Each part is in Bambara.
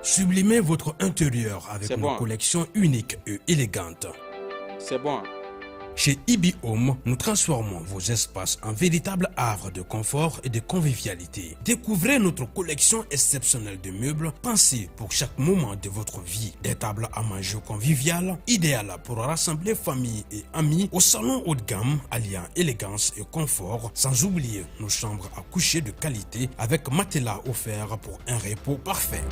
Sublimez votre intérieur avec C'est nos bon. collections uniques et élégantes. C'est bon. Chez Ibi Home, nous transformons vos espaces en véritables havres de confort et de convivialité. Découvrez notre collection exceptionnelle de meubles pensés pour chaque moment de votre vie. Des tables à manger conviviales, idéales pour rassembler famille et amis au salon haut de gamme, alliant élégance et confort, sans oublier nos chambres à coucher de qualité avec matelas offert pour un repos parfait.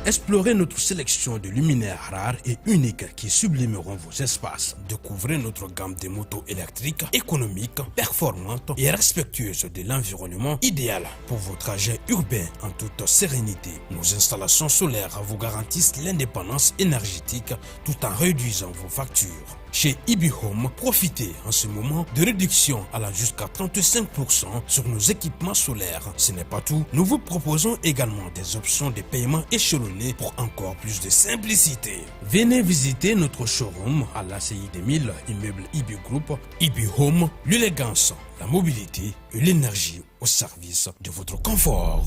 Explorez notre sélection de luminaires rares et uniques qui sublimeront vos espaces. Découvrez notre gamme de motos électriques, économiques, performantes et respectueuses de l'environnement, idéal pour vos trajets urbains en toute sérénité. Nos installations solaires vous garantissent l'indépendance énergétique tout en réduisant vos factures. Chez Ibi Home, profitez en ce moment de réductions allant jusqu'à 35% sur nos équipements solaires. Ce n'est pas tout, nous vous proposons également des options de paiement échelonnées pour encore plus de simplicité. Venez visiter notre showroom à l'ACI 2000, immeuble Ibi Group. Ibi Home, l'élégance, la mobilité et l'énergie au service de votre confort.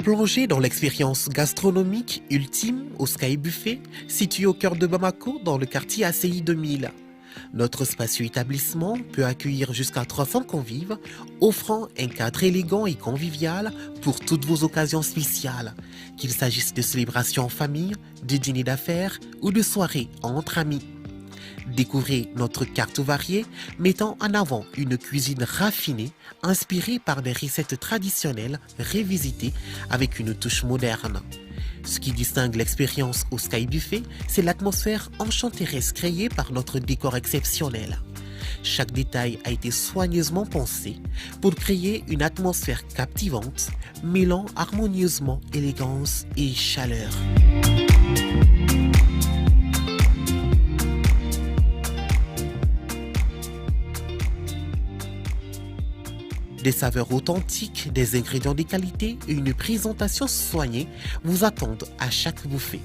Plongez dans l'expérience gastronomique ultime au Sky Buffet, situé au cœur de Bamako, dans le quartier ACI 2000. Notre spacieux établissement peut accueillir jusqu'à 300 convives, offrant un cadre élégant et convivial pour toutes vos occasions spéciales, qu'il s'agisse de célébrations en famille, de dîners d'affaires ou de soirées entre amis. Découvrez notre carte variée mettant en avant une cuisine raffinée inspirée par des recettes traditionnelles révisitées avec une touche moderne. Ce qui distingue l'expérience au Sky Buffet, c'est l'atmosphère enchanteresse créée par notre décor exceptionnel. Chaque détail a été soigneusement pensé pour créer une atmosphère captivante, mêlant harmonieusement élégance et chaleur. Des saveurs authentiques, des ingrédients de qualité et une présentation soignée vous attendent à chaque bouffée.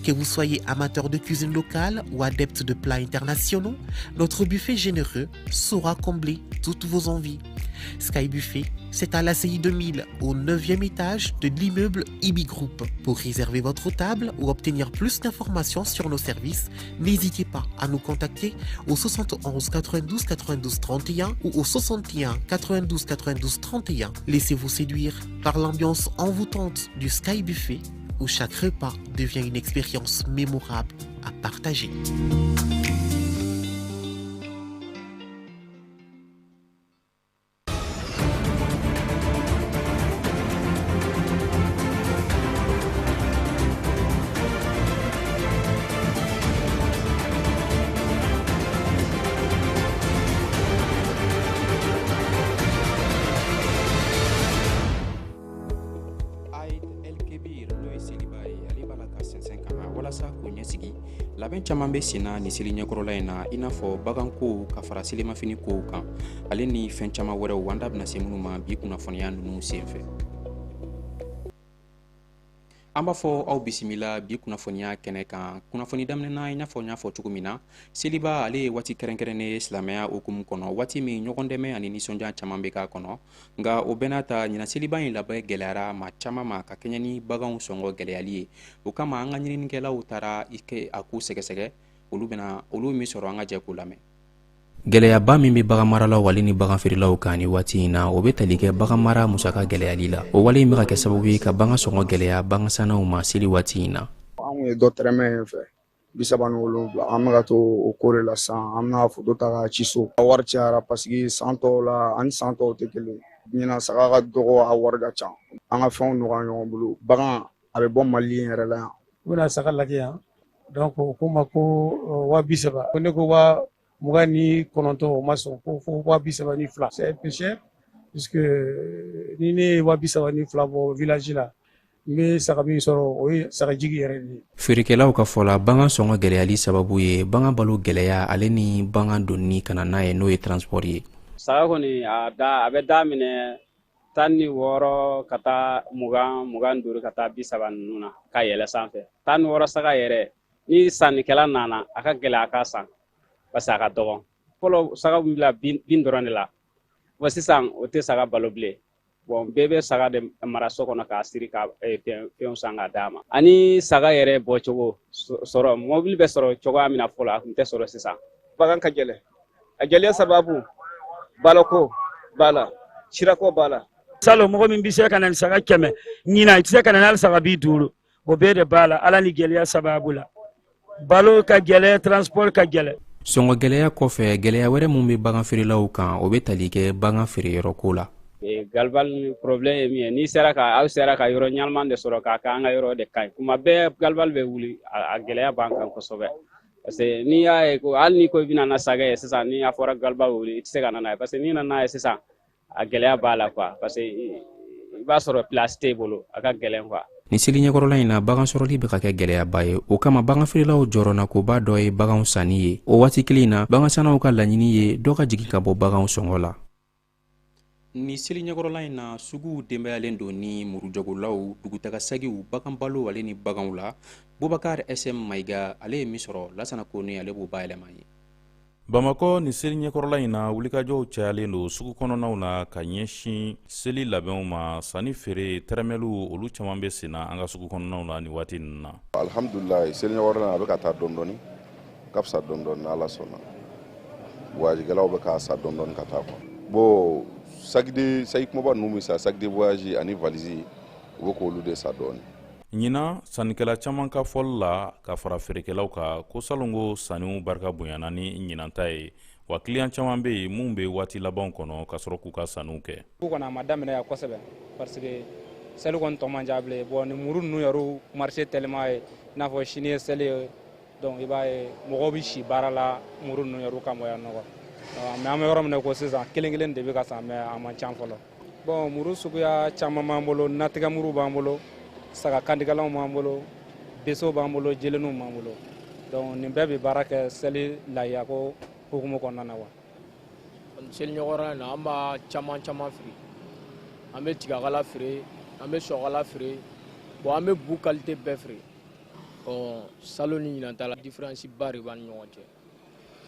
Que vous soyez amateur de cuisine locale ou adepte de plats internationaux, notre buffet généreux saura combler toutes vos envies. Sky Buffet, c'est à l'ACI 2000, au 9e étage de l'immeuble Ibi Group. Pour réserver votre table ou obtenir plus d'informations sur nos services, n'hésitez pas à nous contacter au 71 92 92 31 ou au 61 92 92 31. Laissez-vous séduire par l'ambiance envoûtante du Sky Buffet où chaque repas devient une expérience mémorable à partager. Aïd El Kebir, n'o ye seliba ye, ale b'a la ka sɛnsɛn ka na walasa k'o ɲɛsigi. Labɛn caman bɛ sen na nin seli ɲɛkɔrɔla in na, i n'a fɔ bagankow ka fara selimafini kow kan, ale ni fɛn caman wɛrɛw, an da bɛna se minnu ma bi kunnafoniya ninnu senfɛ. An b'a fɔ aw bisimila bi kunnafoniya kɛnɛ kan. Kunnafoni daminɛ na, i n'a fɔ n y'a fɔ cogo min na, seliba ale ye waati kɛrɛnkɛrɛnnen ye silamɛya hukumu kɔnɔ, waati min ɲɔgɔn dɛmɛ ani nisɔndiya caman bɛ k'a kɔnɔ. Nka o bɛɛ n'a ta, ɲinan seliba in labɛn gɛlɛyara maa caman ma ka kɛɲɛ ni baganw sɔngɔ gɛlɛyali ye. O kama, an ka ɲininikɛlaw taara i kɛ a ko sɛgɛsɛgɛ. Olu bɛna olu min sɔrɔ, an ka jɛ k'o lamɛn. Gɛlɛyaba min bɛ bagan maralaw ale ni bagan feerelaw kan ni waati in na, o bɛ tali kɛ bagan mara musaka gɛlɛyali la. O wale in bɛ ka kɛ sababu ye ka bagan sɔngɔ gɛlɛya bagan sannaw ma seli waati in na. An kun ye dɔ tɛrɛmɛ yen fɛ 37, an bɛ ka to o ko de la sisan. An bɛna foto ta k'a ci so. A wari cayara parce que san tɔw la ani san tɔw tɛ kelen. Ɲinan saga ka dɔgɔ, a wari ka ca. An ka fɛnw nɔgɔya ɲɔgɔn bolo. Bagan a bɛ bɔ Mali in yɛrɛ la yan. U bɛna saga lajɛ yan, donc o ko ma ko 30 000. Ko ne ko 29,000, o ma sɔn, ko fo 32,000. C'est un peu cher puisque ni ne ye 32,000 bɔ village la, n bɛ saga min sɔrɔ, o ye sagajigi yɛrɛ de ye. Feerekɛlaw ka fɔ la, bagan sɔngɔ gɛlɛyali sababu ye bagan balo gɛlɛya ale ni bagan donni ka na n'a ye, n'o ye transport ye. Saga kɔni, a da a bɛ daminɛ 16 ka taa 20, 25 ka taa 30 ninnu na ka yɛlɛ sanfɛ. 16 saga yɛrɛ, Ni sannikɛla nana, a ka gɛlɛn a ka san parce que a ka dɔgɔn. Fɔlɔ, saga bɛ bila bin dɔrɔn de la. Bon, sisan o tɛ saga balo bilen. Bon, bɛɛ bɛ saga de mara so kɔnɔ k'a siri ka fɛnw san k'a d'a ma. Ani saga yɛrɛ bɔcogo sɔrɔ, mobili bɛ sɔrɔ cogoya min na fɔlɔ, a tun tɛ sɔrɔ sisan. Bagan ka gɛlɛn. A gɛlɛya sababu, baloko b'a la, sirako b'a la. Salon, mɔgɔ min bɛ se ka na ni saga 100, ɲinan i tɛ se ka na n'hali saga 50. O bɛɛ de b'a la, ala ni gɛlɛya sababu la, balo ka gɛlɛn, transport ka gɛlɛn. Sɔngɔ gɛlɛya kɔfɛ, gɛlɛya wɛrɛ min bɛ bagan feerelaw kan, o bɛ tali kɛ bagan feereyɔrɔ ko la. Galibali problème ye min ye, n'i sera ka aw sera ka yɔrɔ ɲɛnama de sɔrɔ k'a kɛ, an ka yɔrɔ de ka ɲi. Kuma bɛɛ galibali bɛ wuli, a gɛlɛya b'an kan kosɛbɛ, parce que n'i y'a ye ko hali n'i ko i bɛna na saga ye sisan, ni a fɔra galibali wuli, i tɛ se ka na n'a ye, parce que n'i nana n'a ye sisan, a gɛlɛya b'a la quoi, parce que i b'a sɔrɔ place t'e bolo, a ka gɛlɛn quoi. Ni seli ɲɛkɔrɔla in na, bagan sɔrɔli bɛ ka kɛ gɛlɛyaba ye. O kama, baganfeerelaw jɔrɔnakoba dɔ ye baganw sanni ye. O waati kelen in na, bagansannaw ka laɲini ye dɔ ka jigin ka bɔ baganw sɔngɔ la. Ni seli ɲɛkɔrɔla in na, suguw denbayalen don ni murujagolaw, dugutagasagiw, bagan balo ale ni baganw la. Bubakar SM Mayiga, ale ye min sɔrɔ, Lasana Kone, ale b'o bayɛlɛma ye. Bamakɔ, ni seli ɲɛkɔrɔla in na, wulikajɔw cayalen don sugu kɔnɔnaw na ka ɲɛsin seli labɛnw ma. Sanni feere tɛrɛmɛliw, olu caman bɛ sen na an ka sugu kɔnɔnaw na nin waati ninnu na. Alhamdulilayi, seli ɲɛkɔrɔla a bɛ ka taa dɔɔni dɔɔni, ka fisa dɔɔni dɔɔni n'Ala sɔnna. Voyagekɛlaw bɛ k'a san dɔɔni dɔɔni ka taa quoi. Bon, sac de sac kumaba ninnu bɛ san, sac de voyage ani valise, u bɛ k'olu de san dɔɔni. Ɲinan, sannikɛla caman ka fɔli la ka fara feerekɛlaw kan ko salongo sanniw barika bonyana ni ɲinan ta ye, wa kiliyan caman bɛ yen mun bɛ waati labanw kɔnɔ ka sɔrɔ k'u ka sanniw kɛ. Ko kɔni a ma daminɛ yan kosɛbɛ, parce que seli kɔni tɔ man ca bilen. Bon, ni muru ninnu yɛrɛ marché tellement ye, i n'a fɔ sini ye seli ye, donc i b'a ye mɔgɔw bɛ si baara la muru ninnu yɛrɛ kama yan nɔ. Mais an bɛ yɔrɔ min na ko sisan, kelen kelen de bɛ ka san, mais a man ca fɔlɔ. Bon, muru suguya caman b'an bolo. Natigɛ muru b'an bolo, saga kantigɛlanw b'an bolo, besow b'an bolo, jelenninw b'an bolo. Donc nin bɛɛ bɛ baara kɛ seli layako hukumu kɔnɔna na wa. Seli ɲɔgɔn in na, an b'a caman caman feere. An bɛ tigakala feere, an bɛ sɔkala feere. Bon, an bɛ bu qualité bɛɛ feere. Ɔ salon ni ɲinan ta la, différence ba de b'an ni ɲɔgɔn cɛ,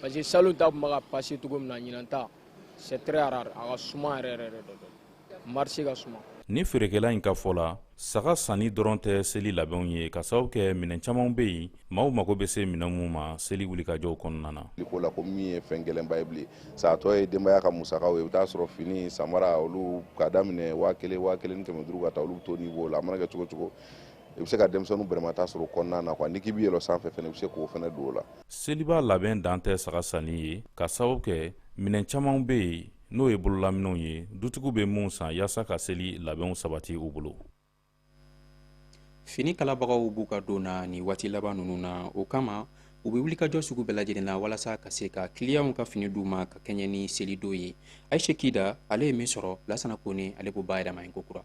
parce que salon ta tun bɛ ka passer cogo min na, ɲinan ta, c'est très rare, a ka suma yɛrɛ yɛrɛ de, marché ka suma. Ni feerekɛla in ka fɔ la, saga sanni dɔrɔn tɛ seli labɛnw ye, ka sababu kɛ minɛn caman bɛ yen, maaw mago bɛ se minɛn mun ma seli wulikajɔw kɔnɔna na. Ko la ko min ye fɛn gɛlɛnba ye bilen, sagatɔ ye denbaya ka musakaw ye. I bɛ taa sɔrɔ fini, samara, olu ka daminɛ 1000, 1500 ka taa, olu bɛ to niveau la. A mana kɛ cogo cogo, i bɛ se ka denmisɛnninw bɛrɛmata sɔrɔ kɔnɔna na quoi. N'i k'i bɛ yɛlɛ sanfɛ fɛnɛ, i bɛ se k'o fɛnɛ don o la. Seliba labɛn dan tɛ saga sanni ye, ka sababu kɛ minɛn caman bɛ yen, n'o ye bololaminɛw ye, dutigiw bɛ mun san yaasa ka seli labɛnw sabati u bolo. Fini kalabagaw b'u ka don na nin waati laban ninnu na. O kama, u bɛ wulikajɔ sugu bɛɛ lajɛlen na walasa ka se ka kiliyanw ka fini d'u ma ka kɛɲɛ ni selidon ye. Ayise Kida, ale ye min sɔrɔ, Lasana Kone, ale b'o bayɛlɛma ko kura.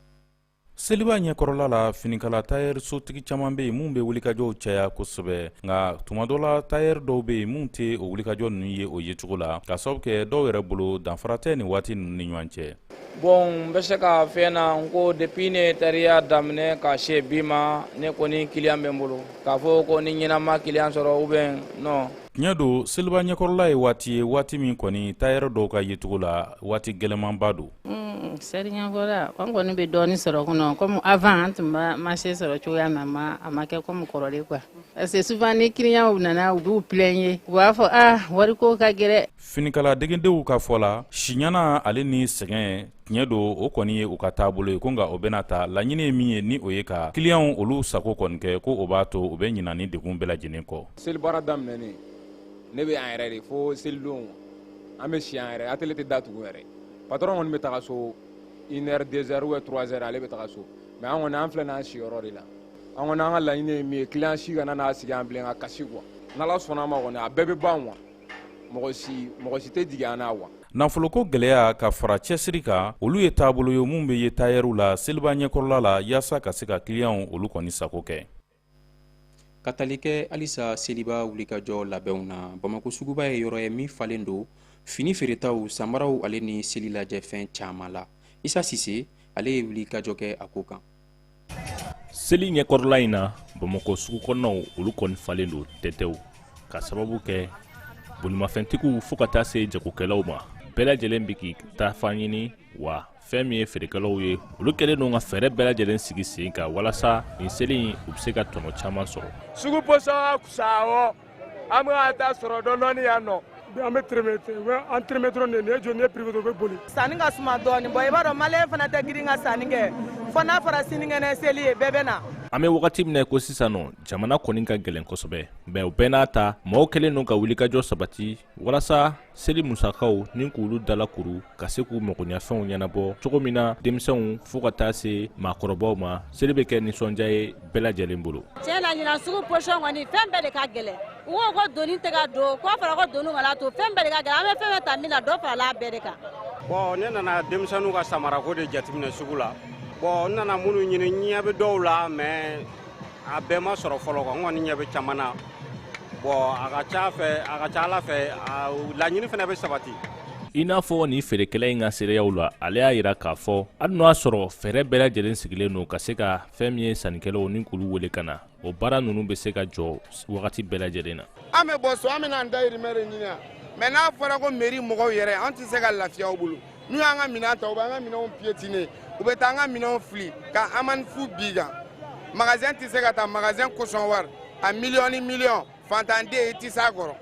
Seliba ɲɛkɔrɔla la, finikala tayɛri sotigi caman bɛ yen mun bɛ wulikajɔw caya kosɛbɛ. Nka tuma dɔ la, tayɛri dɔw bɛ yen mun tɛ o wulikajɔ ninnu ye o yecogo la, ka sababu kɛ dɔw yɛrɛ bolo, danfara tɛ nin waati ninnu ni ɲɔgɔn cɛ. Bon, n bɛ se ka fɛn na n ko depuis ne tariya daminɛ ka se bi ma, ne kɔni client bɛ n bolo, k'a fɔ ko ni ɲɛnama client sɔrɔ ou bien non. Tiɲɛ don, seliba ɲɛkɔrɔla ye waati ye, waati min kɔni tayɛrɛ dɔw ka yecogo la, waati gɛlɛnmanba don. Seli ɲɛkɔrɔla, an kɔni bɛ dɔɔnin sɔrɔ kɔnɔ comme avant an tun b'a marché sɔrɔ cogoya min na, a ma kɛ comme kɔrɔlen quoi, parce que souvent ni clients nana, u b'u plaigner, u b'a fɔ ah, wariko ka gɛlɛn. Finikala degedenw ka fɔ la, siɲana ale ni sɛgɛn, tiɲɛ don, o kɔni ye u ka taabolo ye ko. Nka o bɛna ta, laɲini ye min ye, ni o ye ka kiliyanw olu sago kɔni kɛ, ko o b'a to u bɛ ɲina ni degun bɛɛ lajɛlen kɔ. Seli baara daminɛnen, ne bɛ yan yɛrɛ de fo selidon. An bɛ si yan yɛrɛ, atelier tɛ datugu yɛrɛ. Patron kɔni bɛ taga so 1 heure, 2 heures ou 3 heures, ale bɛ taga so, mais an kɔni, an filɛ n'an siyɔrɔ de la. An kɔni, an ka laɲini ye min ye, client si kana n'a sigi an bilen ka kasi quoi. N'Ala sɔnna a ma kɔni, a bɛɛ bɛ ban quoi, mɔgɔ si, mɔgɔ si tɛ jigin an na quoi. Nafoloko gɛlɛya ka fara cɛsiri kan, olu ye taabolo ye mun bɛ ye tayɛriw la seliba ɲɛkɔrɔla la, yaasa ka se ka kiliyanw olu kɔni sago kɛ. Ka tali kɛ halisa seliba wulikajɔ labɛnw na, Bamako suguba ye yɔrɔ ye min falen don fini feeretaw, samaraw ale ni seli lajɛfɛn caman la. Isa Sise, ale ye wulikajɔ kɛ a ko kan. Seli ɲɛkɔrɔla in na, Bamakɔ sugu kɔnɔnaw, olu kɔni falen don tɛtɛw, ka sababu kɛ bolimafɛntigiw fo ka taa se jagokɛlaw ma, bɛɛ lajɛlen bɛ k'i taafan ɲini. Wa fɛn min ye feerekɛlaw ye, olu kɛlen don ka fɛɛrɛ bɛɛ lajɛlen sigi sen kan walasa nin seli in, u bɛ se ka tɔnɔ caman sɔrɔ. Sugu pɔsɔn ka fisa, awɔ, an bɛ ka taa sɔrɔ dɔɔni dɔɔni yan nɔ. An bɛ tɛrɛmɛ, u bɛ an tɛrɛmɛ dɔrɔn de. Nin ye joli? Nin ye prix, u bɛ boli. Sanni ka suma dɔɔni. Bon, i b'a dɔn, malien fana tɛ girin ka sanni kɛ fo n'a fɔra sinikɛnɛ seli ye, bɛɛ bɛ na. An bɛ wagati min na ko sisan nɔ, jamana kɔni ka gɛlɛn kosɛbɛ, mɛ o bɛɛ n'a ta, mɔgɔw kɛlen don ka wulikajɔ sabati walasa seli musakaw ni k'olu dalakuru, ka se k'u magoɲafɛnw ɲɛnabɔ cogo min na, denmisɛnw fo ka taa se maakɔrɔbaw ma, seli bɛ kɛ nisɔndiya ye bɛɛ lajɛlen bolo. Tiɲɛ na, ɲinan sugu position kɔni, fɛn bɛɛ de ka gɛlɛn. U ko ko doni tɛ ka don, k'a fɔra ko doni kana to, fɛn bɛɛ de ka gɛlɛn. An bɛ fɛn fɛn ta min na, dɔ farala a bɛɛ de kan. Bon, ne nana denmisɛnninw ka samarako de jateminɛ sugu la. Bon, n nana minnu ɲini, ɲɛ bɛ dɔw la, mais a bɛɛ ma sɔrɔ fɔlɔ quoi. N kɔni ɲɛ bɛ caman na. Bon, a ka ca fɛ, a ka ca ala fɛ, laɲini fana bɛ sabati. I n'a fɔ nin feerekɛla in ka seereyaw la, ale y'a yira k'a fɔ hali n'o y'a sɔrɔ fɛɛrɛ bɛɛ lajɛlen sigilen don ka se ka fɛn min ye sannikɛlaw ni k'olu wele ka na, o baara ninnu bɛ se ka jɔ wagati bɛɛ lajɛlen na. An bɛ bɔ so, an bɛna an dayirimɛ de ɲini yan, mais n'a fɔra ko mairie mɔgɔw yɛrɛ, an tɛ se ka lafiya u bolo. N'u y'an ka minɛn ta, u b'an ka minɛnw piétiner, u bɛ taa an ka minɛnw fili ka amende fu b'i kan. Magasin tɛ se ka taa, magasin kosɔn wari a miliyɔn ni miliyɔn, fantanden i tɛ s'a kɔrɔ.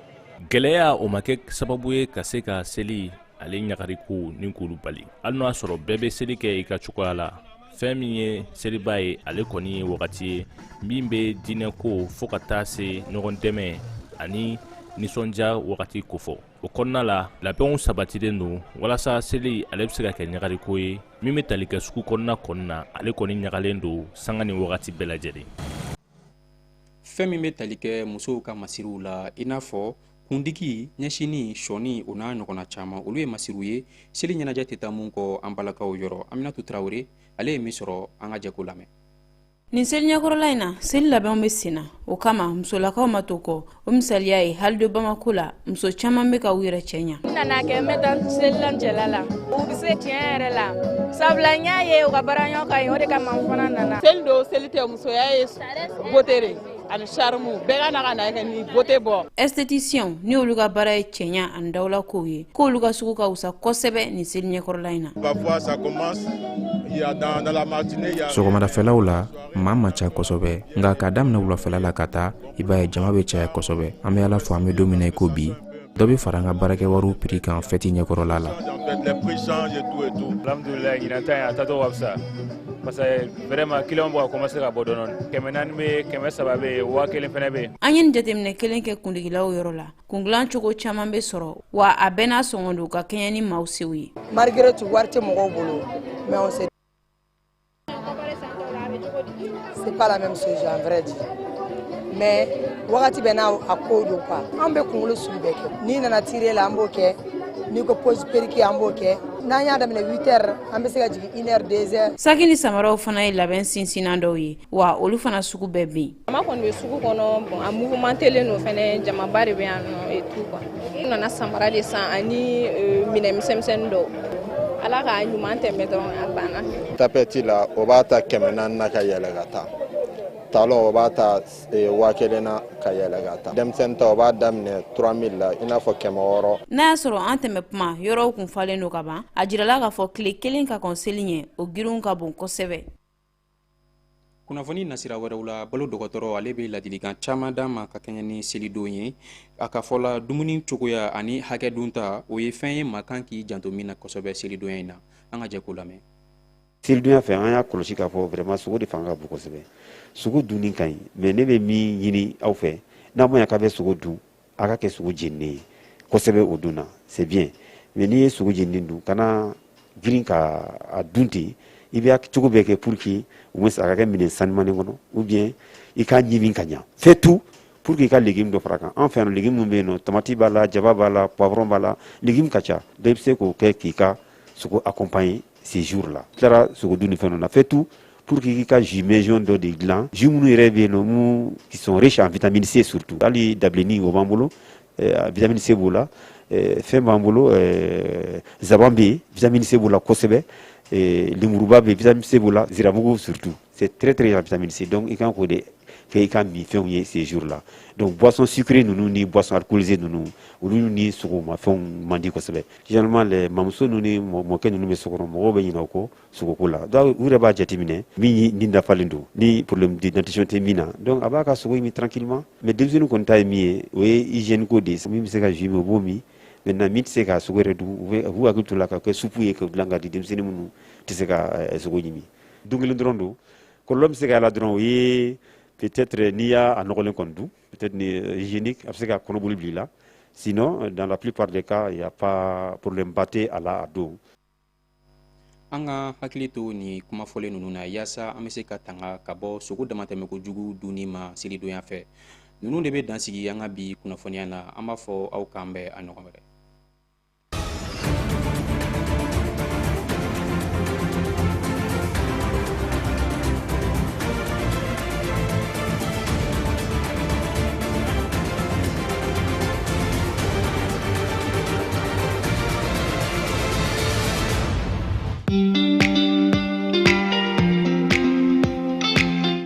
Gɛlɛya, o ma kɛ sababu ye ka se ka seli ale ɲagari ko ni k'olu bali. Hali n'o y'a sɔrɔ bɛɛ bɛ seli kɛ i ka cogoya la, fɛn min ye seliba ye, ale kɔni ye wagati ye min bɛ diinɛ ko fo ka taa se ɲɔgɔn dɛmɛ ani nisɔndiya wagati kofɔ. O kɔnɔna la, labɛnw sabatilen don walasa seli ale bɛ se ka kɛ ɲagariko ye. Min bɛ tali kɛ sugu kɔnɔna kɔni na, ale kɔni ɲagalen don sanga ni wagati bɛɛ lajɛlen. Fɛn min bɛ tali kɛ musow ka masiriw la, i n'a fɔ kundigi, ɲɛsini, sɔni, o n'a ɲɔgɔnna caman, olu ye masiriw ye seli ɲɛnajɛ tɛ taa mun kɔ an balakaw yɔrɔ. Aminatu Tarawele, ale ye min sɔrɔ, an ka jɛ k'o lamɛn. Nin seli ɲɛkɔrɔla in na, seli labɛnw bɛ sen na, o kama musolakaw ma to kɔ. O misaliya ye, hali don Bamako la, muso caman bɛ ka u yɛrɛ cɛ ɲa. N nana kɛ n bɛ taa selila n cɛla la. U bɛ se tiɲɛ yɛrɛ la, sabula n y'a ye u ka baara ɲɔgɔn ka ɲi, o de kama n fana nana. Seli don, seli tɛ, musoya ye beauté de ani charme, bɛɛ ka na ka na kɛ ni beauté bɔ. Esthéticien ni olu ka baara ye cɛɲa ani dawulakow ye, k'olu ka sugu ka wusa kosɛbɛ nin seli ɲɛkɔrɔla in na. Parfois ça commence, il y a dans la matinée, il y a Sɔgɔmadafɛlaw la, maa man ca kosɛbɛ, nka k'a daminɛ wulafɛla la ka taa, i b'a ye jama bɛ caya kosɛbɛ. An bɛ Ala fo, an bɛ don min na i ko bi, dɔ bɛ fara an ka baarakɛwariw prix kan fɛti ɲɛkɔrɔla la. En fait, les prix changent et tout et tout. Alhamdulilayi, ɲinan ta in a taatɔ ka fisa, parce que vraiment client bɛ ka commencer ka bɔ dɔɔni dɔɔni. 400 bɛ yen, 300 bɛ yen, 1000 fɛnɛ bɛ yen. An ye nin jateminɛ kelen kɛ kundigilaw yɔrɔ la. Kundilan cogo caman bɛ sɔrɔ, wa a bɛɛ n'a sɔngɔ don ka kɛɲɛ ni maaw sew ye. Malgré tout, wari tɛ mɔgɔw bolo, mais on sait, c'est pas la même chose en vrai dire, mais wagati bɛɛ n'a a ko don quoi. An bɛ kunkolo sugu bɛɛ kɛ. N'i nana tirer la, an b'o kɛ. N'i ko pose perruque, an b'o kɛ. N'an y'a daminɛ 8 heures, an bɛ se ka jigin 1 heure, 2 heures. Saki ni samaraw fana ye labɛn sinsinnan dɔw ye, wa olu fana sugu bɛɛ bɛ yen. Jama kɔni bɛ sugu kɔnɔ. Bon, a mouvementélen don fɛnɛ, jamaba de bɛ yan nɔ et tout quoi. N nana samara de san ani minɛn misɛnmisɛnnin dɔw. Ala k'a ɲuman tɛmɛ dɔrɔn, a banna. Tapette la, o b'a ta 400 na ka yɛlɛ ka taa. Talon, o b'a ta 1000 na ka yɛlɛ ka taa. Denmisɛnnin ta, o b'a daminɛ 3000 la, i n'a fɔ 600. N'a y'a sɔrɔ an tɛmɛ kuma yɔrɔw kun falen don ka ban, a jirala k'a fɔ tile kelen ka kɔn seli ɲɛ, o girinw ka bon kosɛbɛ. Kunnafoni nasira wɛrɛw la, balo dɔgɔtɔrɔ, ale bɛ ladilikan caman d'a ma ka kɛɲɛ ni selidon ye. A ka fɔ la, dumuni cogoya ani hakɛ dunta, o ye fɛn ye maa kan k'i janto min na kosɛbɛ selidonya in na. An ka jɛ k'o lamɛn. Selidonya fɛ, an y'a kɔlɔsi k'a fɔ vraiment sogo de fanga ka bon kosɛbɛ. Sogo dunni ka ɲi, mais ne bɛ min ɲini aw fɛ, n'a ma ɲɛ k'a bɛ sogo dun, a ka kɛ sogo jeninen ye kosɛbɛ. O dun na, c'est bien, mais n'i ye sogo jeninen dun, kana girin ka a dun ten. I bɛ cogo bɛɛ kɛ pour que au moins a ka kɛ minɛn sanumanen kɔnɔ, ou bien i k'a ɲimi ka ɲa. Fais tout pour que i ka légume dɔ fara kan. An fɛ yan, légume min bɛ yen nɔ, tomati b'a la, jaba b'a la, poivron b'a la, légume ka ca. Donc i bɛ se k'o kɛ k'i ka sogo accompagner ces jours là. Tilara sogo dun ni fɛn ninnu na, fais tout pour que i ka jus maison dɔ de dilan, jus minnu yɛrɛ bɛ yen nɔ, mun qui sont riches en vitamine C surtout. Hali dabilenni, o b'an bolo, vitamine C b'o la. Fɛn b'an bolo, zaban bɛ yen, vitamine C b'o la kosɛbɛ. Lemuruba bɛ yen, vitamine C b'o la. Ziramugu surtout, c'est très très en vitamine C, donc i kan k'o de kɛ i ka minfɛnw ye ces jours là. Donc boisson sucrée ninnu ni boisson alcoolisée ninnu, olu ni sogomafɛnw man di kosɛbɛ. Généralement les mamuso ninnu ni mɔkɛ ninnu bɛ so kɔnɔ, mɔgɔw bɛ ɲinɛ o kɔ sogoko la. Donc u yɛrɛ b'a jateminɛ min ni dafalen don, ni problème de dentition tɛ min na, donc a b'a ka sogo min tranquillement. Mais denmisɛnnin kɔni ta ye min ye, o ye hygiène ko de ye. Min bɛ se ka jus min, o b'o min. Maintenant min tɛ se ka sogo yɛrɛ dun, u b'u hakili to la ka kɛ supu ye ka dilan ka di denmisɛnnin minnu tɛ se ka sogo ɲimi. Don kelen dɔrɔn don, kɔlɔlɔ bɛ se ka y'a la dɔrɔn, o ye peut-être n'i y'a nɔgɔlen kɔni dun, peut-être ni hygiénique, a bɛ se ka kɔnɔboli bila i la. Sinon, dans la plupart des cas, il y a pas problème ba tɛ a la a don. An ka hakili to nin kumafɔlen ninnu na yaasa an bɛ se ka tanga ka bɔ sogo damatɛmɛkojugu dunni ma selidonya fɛ. Ninnu de bɛ dansigi an ka bi kunnafoniya na. An b'a fɔ aw k'an bɛn a ɲɔgɔn wɛrɛ.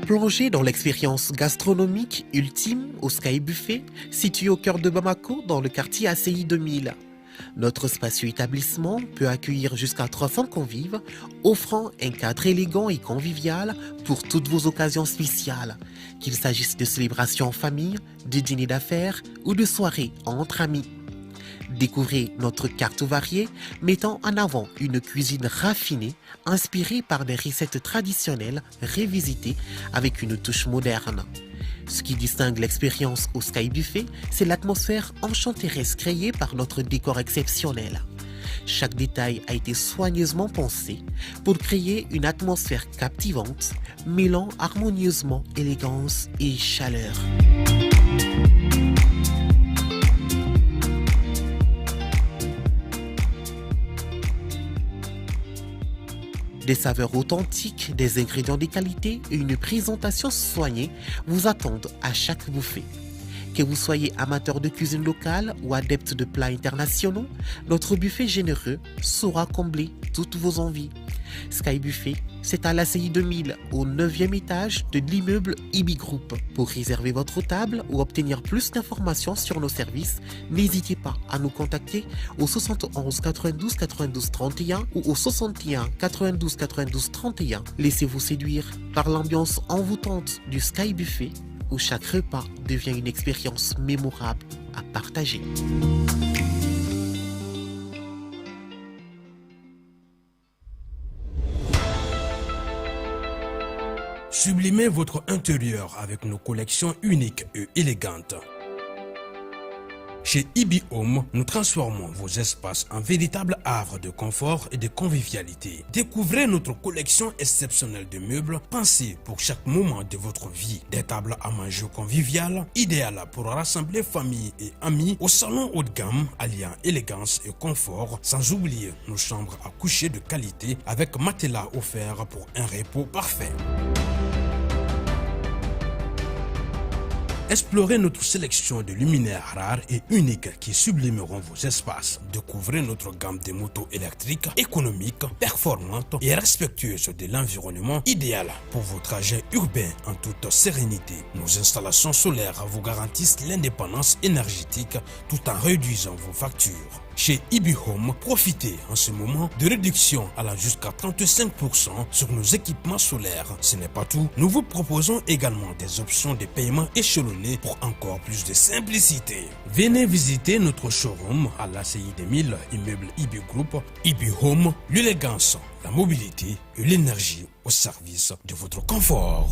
Plongez dans l'expérience gastronomique ultime au Sky Buffet, situé au cœur de Bamako, dans le quartier ACI 2000. Notre spacieux établissement peut accueillir jusqu'à 300 convives, offrant un cadre élégant et convivial pour toutes vos occasions spéciales, qu'il s'agisse de célébrations en famille, de dîners d'affaires ou de soirées entre amis. Découvrez notre carte variée mettant en avant une cuisine raffinée inspirée par des recettes traditionnelles revisitées avec une touche moderne. Ce qui distingue l'expérience au Sky Buffet, c'est l'atmosphère enchanteresse créée par notre décor exceptionnel. Chaque détail a été soigneusement pensé pour créer une atmosphère captivante, mêlant harmonieusement élégance et chaleur. Des saveurs authentiques, des ingrédients de qualité et une présentation soignée vous attendent à chaque bouffée. Que vous soyez amateur de cuisine locale ou adepte de plats internationaux, notre buffet généreux saura combler toutes vos envies. Sky Buffet, c'est à l'ACI 2000, au 9e étage de l'immeuble IBI Group. Pour réserver votre table ou obtenir plus d'informations sur nos services, n'hésitez pas à nous contacter au 71 92 92 31 ou au 61 92 92 31. Laissez-vous séduire par l'ambiance envoûtante du Sky Buffet, où chaque repas devient une expérience mémorable à partager. Sublimez votre intérieur avec nos collections uniques et élégantes. Chez IB Home, nous transformons vos espaces en véritables havres de confort et de convivialité. Découvrez notre collection exceptionnelle de meubles pensés pour chaque moment de votre vie. Des tables à manger conviviales, idéales pour rassembler famille et amis au salon haut de gamme, alliant élégance et confort, sans oublier nos chambres à coucher de qualité avec matelas offert pour un repos parfait. Explorez notre sélection de luminaires rares et uniques qui sublimeront vos espaces. Découvrez notre gamme de motos électriques, économiques, performantes et respectueuses de l'environnement, idéal pour vos trajets urbains en toute sérénité. Nos installations solaires vous garantissent l'indépendance énergétique tout en réduisant vos factures. Chez IB Home, profitez en ce moment de réduction allant jusqu'à 35% sur nos équipements solaires. Ce n'est pas tout, nous vous proposons également des options de paiement échelonnées pour encore plus de simplicité. Venez visiter notre showroom à l'ACI 2000, immeuble IB Group. IB Home, l'élégance, la mobilité et l'énergie au service de votre confort.